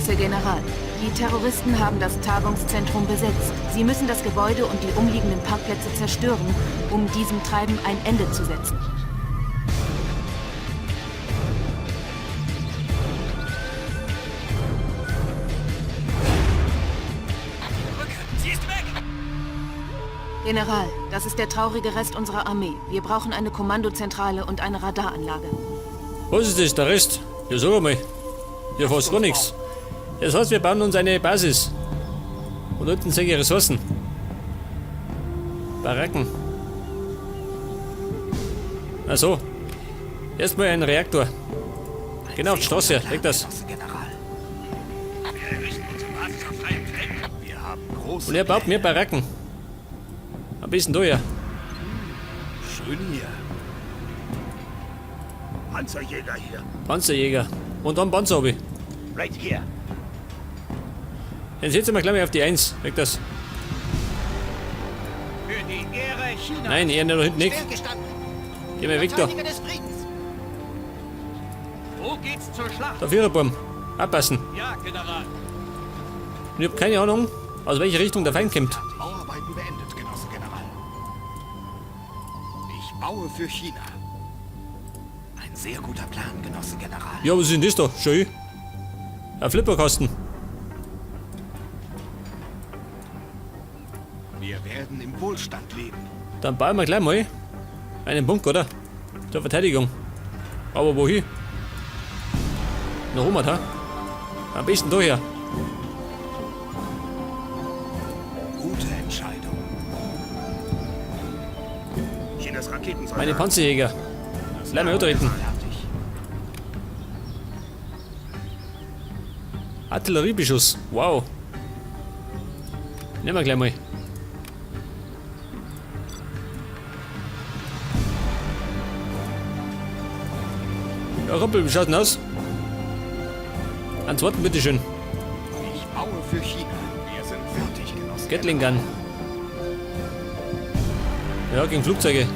Genosse General, die Terroristen haben das Tagungszentrum besetzt. Sie müssen das Gebäude und die umliegenden Parkplätze zerstören, um diesem Treiben ein Ende zu setzen. Brücke, sie ist weg! General, das ist der traurige Rest unserer Armee. Wir brauchen eine Kommandozentrale und eine Radaranlage. Was ist das, der Rest? Ja, sag einmal. Ja, fast gar nichts. Das heißt, wir bauen uns eine Basis. Und unten sind die Ressourcen. Baracken. Ach so. Erstmal ein Reaktor. Genau auf die Straße, Plan, leg das. Genosse General. Wir errichten unsere Basis auf freiem Feld. Wir haben große Und er baut mehr Baracken. Am besten da ja. Schön hier. Panzerjäger hier. Panzerjäger. Und dann Panzer hab ich. Right here. Dann setzen wir gleich mal auf die 1. Weg das. Für die Ehre Chinas. Nein, eher da hinten nicht. Stillgestanden. Geh mal weg da. Verteidiger des Friedens. Wo geht's zur Schlacht? Der Viererbaum. Abpassen. Ja, General. Und ich hab keine Ahnung, aus welcher Richtung der Feind kommt. Bauarbeiten beendet, Genosse General. Ich baue für China. Ein sehr guter Plan, Genosse General. Ja, was ist denn das da? Schön. Ein Flipperkasten. Wir werden im Wohlstand leben. Dann bauen wir gleich mal einen Bunker, oder? Zur Verteidigung. Aber wohin? Nach oben, ha? Am besten daher. Gute Entscheidung. Chinas Raketensoldat. Meine Panzerjäger. Gleich mal antreten. Fertig. Artilleriebeschuss. Wow. Nehmen wir gleich mal. Ja, Ruppel, wie schaut denn aus? Einen zweiten, bitteschön. Ich baue für China. Wir sind fertig, Genosse. Gatling Gun. Ja, gegen Flugzeuge.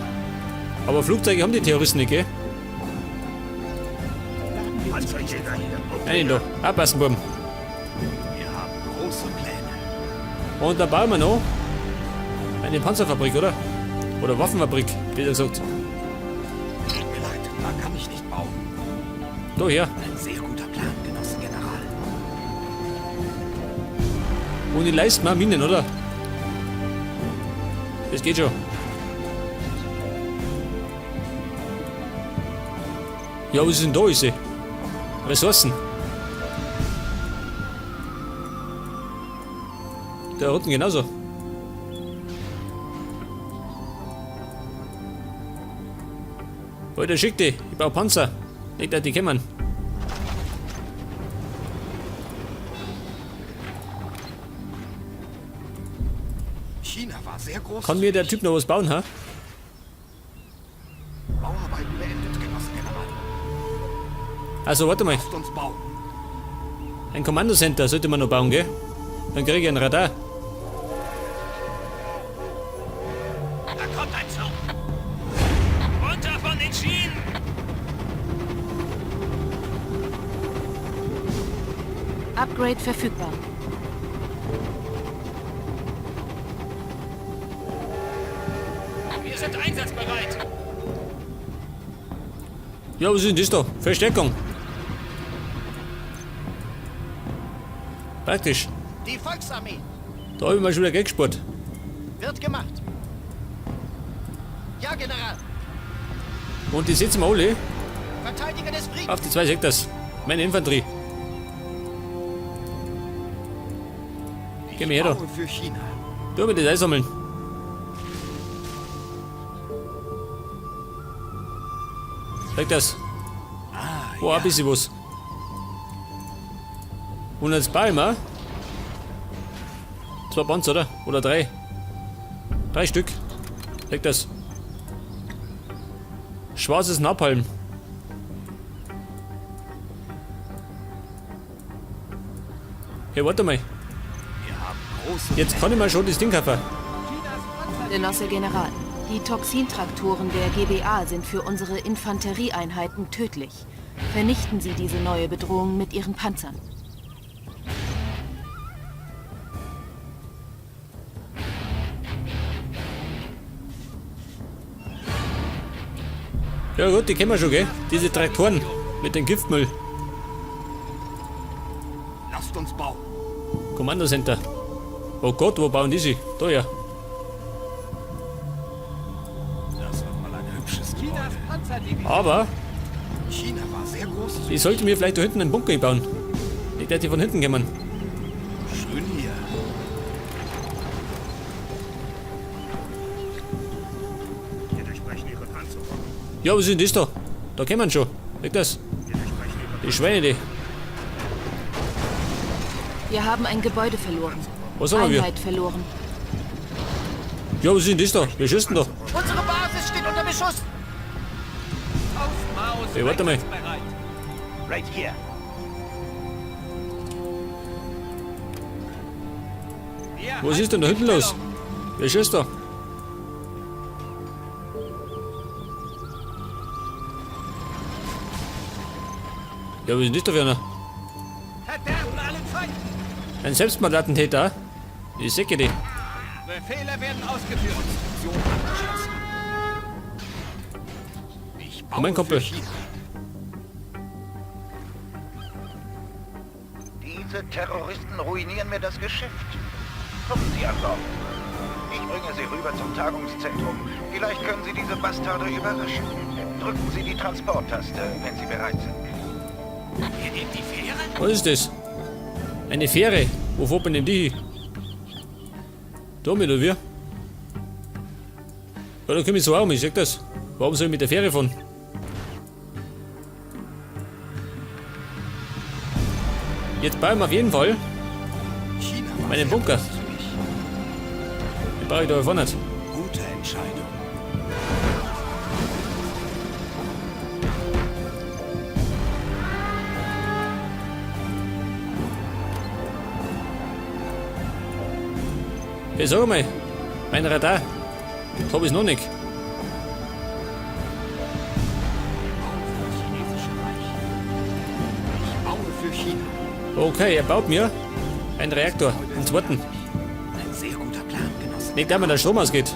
Aber Flugzeuge haben die Terroristen nicht, gell? Panzerjäger hier. Nein, da. Abpassen, Buben. Wir haben große Pläne. Und dann bauen wir noch eine Panzerfabrik, oder? Oder Waffenfabrik, besser gesagt. Tut mir leid, da kann ich nicht bauen. Da her. Ein sehr guter Plan, Genosse General. Und ich leiste mir Minen, oder? Das geht schon. Ja, was ist denn da, ist sie? Ressourcen. Da unten genauso. Alter, schick die. Ich baue Panzer. Nicht, dass die kommen. China war sehr groß. Kann mir der Typ noch was bauen, ha? Bauarbeiten beendet, Genosse General. Also, warte mal. Lasst uns bauen. Ein Kommandocenter sollte man noch bauen, gell? Dann krieg ich ein Radar. Da kommt ein Zug. Runter von den Schienen! Upgrade verfügbar. Wir sind einsatzbereit. Ja, was ist denn das da? Verstärkung. Praktisch. Die Volksarmee Da hab ich mal schon wieder Geld gespart. wird gemacht. Ja, General. Und die setzen wir alle Verteidiger des Friedens. auf die 2 Sektors. Meine Infanterie. Ich Geh mir her da. baue für China. Du mir das einsammeln. Sag das. Ah, Oh, ja. ein bisschen was. Und jetzt bauen wir 2 Panzer, oder? Oder 3. 3 Stück. Sag das. Schwarzes Napalm. Hey, warte mal. Wir haben große Jetzt kann ich mir schon das Ding kaufen. Genosse General, die Toxintraktoren der GBA sind für unsere Infanterieeinheiten tödlich. Vernichten Sie diese neue Bedrohung mit Ihren Panzern. Ja gut, die kennen wir schon, gell? Diese Traktoren mit dem Giftmüll. Lasst uns bauen. Kommandocenter. Oh Gott, wo bauen die sich? Da ja. Das wird mal ein hübsches Gebäude. Chinas Panzerdivision. Aber China war sehr großzügig. ich sollte mir vielleicht da hinten einen Bunker bauen. Nicht, dass die von hinten kommen. Schön hier. Wir durchbrechen ihre Panzerung. Ja, was ist denn das da? Da kommen schon. Nicht das? Wir durchbrechen ihre Die Schweine, die. Wir haben ein Gebäude verloren. Was haben wir? Einheit verloren. Ja, was ist denn das da? Wir schießen da. Unsere Basis steht unter Beschuss. Faust Maus Ey, warte mal. einsatzbereit. Right here. Wir Was ist denn da halten hinten die los? Stellung. Wer schießt da? Ja, was ist denn das da für einer? Verderben allen Feinden. Ein Selbstmordattentäter? Ich säcke die. Befehle werden ausgeführt. Konstruktion abgeschlossen. Ich baue Moment, Kumpel. für China. Diese Terroristen ruinieren mir das Geschäft. Kommen Sie an Bord. Ich bringe Sie rüber zum Tagungszentrum. Vielleicht können Sie diese Bastarde überraschen. Drücken Sie die Transporttaste, wenn Sie bereit sind. Ihr nehmt die Fähre? Was ist das? Eine Fähre. Wo fährt man denn die hin? Da mit oder wir? Ja, da komme ich so auch mit, ich sag das. Warum soll ich mit der Fähre fahren? Jetzt bauen wir auf jeden Fall. China war Meinen sehr Bunker. großzügig. Den brauche ich da vorne nicht. Gute Entscheidung. Hey, sag mal, mein Radar. Das hab ich noch nicht. Ich baue für das chinesische Reich. Ich baue für China. Okay, er baut mir einen Reaktor, einen zweiten. Ein sehr guter Plan, Genosse. Nicht, dass mir der Strom ausgeht.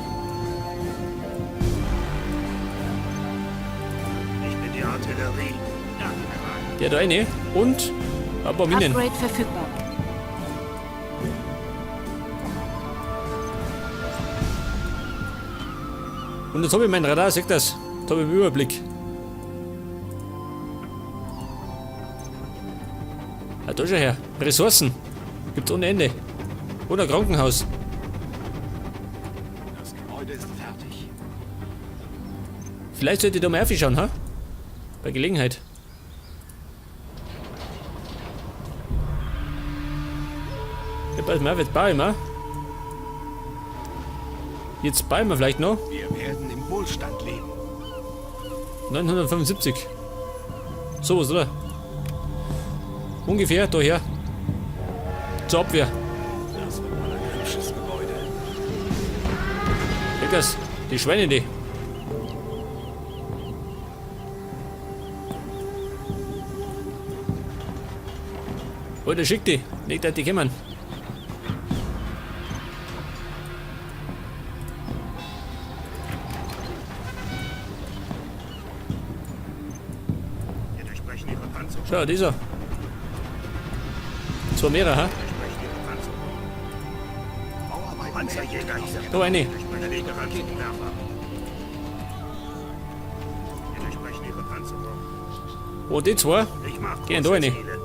Ich bin die Artillerie. Danke. Der da eine und ein paar Minen. Upgrade verfügbar. Und jetzt habe ich mein Radar, seht das? Jetzt habe ich einen Überblick. Ah, da schon her. Ressourcen. Gibt's ohne Ende. Oder Krankenhaus. Das Gebäude ist fertig. Vielleicht sollte ich da mal aufschauen, ha? Bei Gelegenheit. Ja, pass mal auf, jetzt baue ich mal. Jetzt bauen wir vielleicht noch. Wir werden im Wohlstand leben. 975. Sowas, oder? Ungefähr, daher. Zur Abwehr. Das wird mal ein hübsches Gebäude. Weg das. Die Schweine, die. Alter, schick die. Nicht, dass die kommen. Wir durchbrechen ihre Panzerung. Schau, dieser. Zwei mehrere, ha? Wir durchbrechen ihre Panzerung. Bauarbeiten Panzerjäger hier. Da eine. Durchbrechen ihre Raketenwerfer. Wir durchbrechen ihre Panzerung. Oh, die zwei. Ich mach Gehen da große rein. Ziele.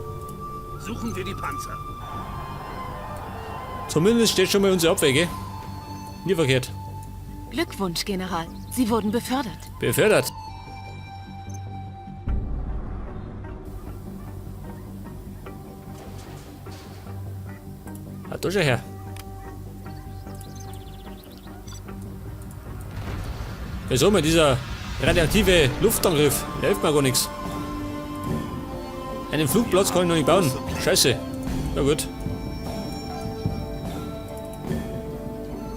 Suchen wir die Panzer. Zumindest steht schon mal unsere Abwehr, gell? Nie verkehrt. Glückwunsch, General. Sie wurden befördert. Befördert. Ah, da schon her. Ja, sag mal, dieser radioaktive Luftangriff, der hilft mir gar nichts. Einen Flugplatz kann ich noch nicht bauen. Scheiße. Na gut.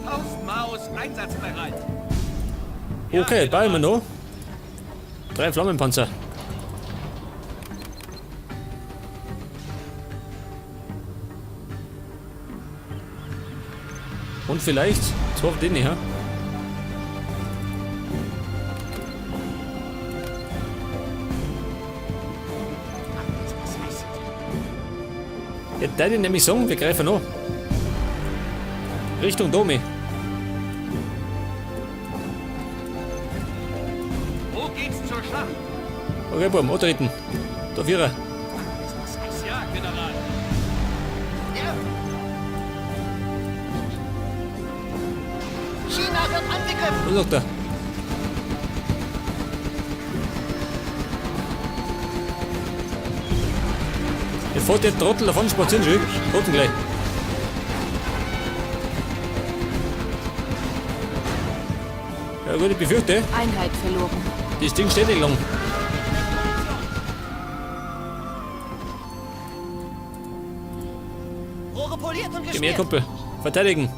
Faust Maus einsatzbereit. Okay, bauen wir noch. 3 Flammenpanzer. Und vielleicht 2 von denen, ja? Jetzt darf ich nämlich sagen, wir greifen an. Richtung Domi. Wo geht's zur Schlacht? Okay, Buben, antreten. Da Vierer. Ja, General. Ja. China wird angegriffen. Was sagt er? Jetzt fährt der Trottel davon spazieren, schön. Roten gleich. Ja gut, ich befürchte, Einheit verloren. das Ding steht nicht lang. Rohre poliert und Geh mir, geschmiert. Kumpel. Verteidigen.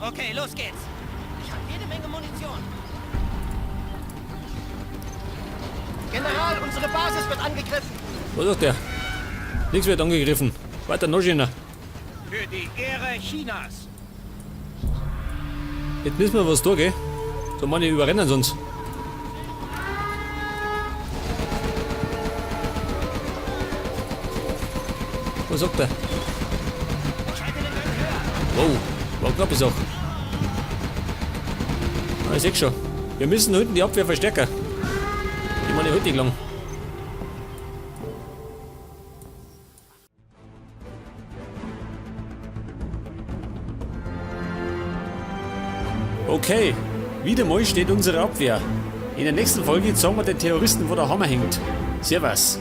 Okay, los geht's. Ich habe jede Menge Munition. General, unsere Basis wird angegriffen. Was sagt der? Nichts wird angegriffen. Weiter noch schöner. Für die Ehre Chinas. Jetzt müssen wir was tun, gell? So manche überrennen sonst. Was sagt er? Wow, war knappe Sache. Ah, ich seh schon. Wir müssen hinten die Abwehr verstärken. Die meine heute nicht lang. Okay, wieder mal steht unsere Abwehr. In der nächsten Folge zeigen wir den Terroristen, wo der Hammer hängt. Servus.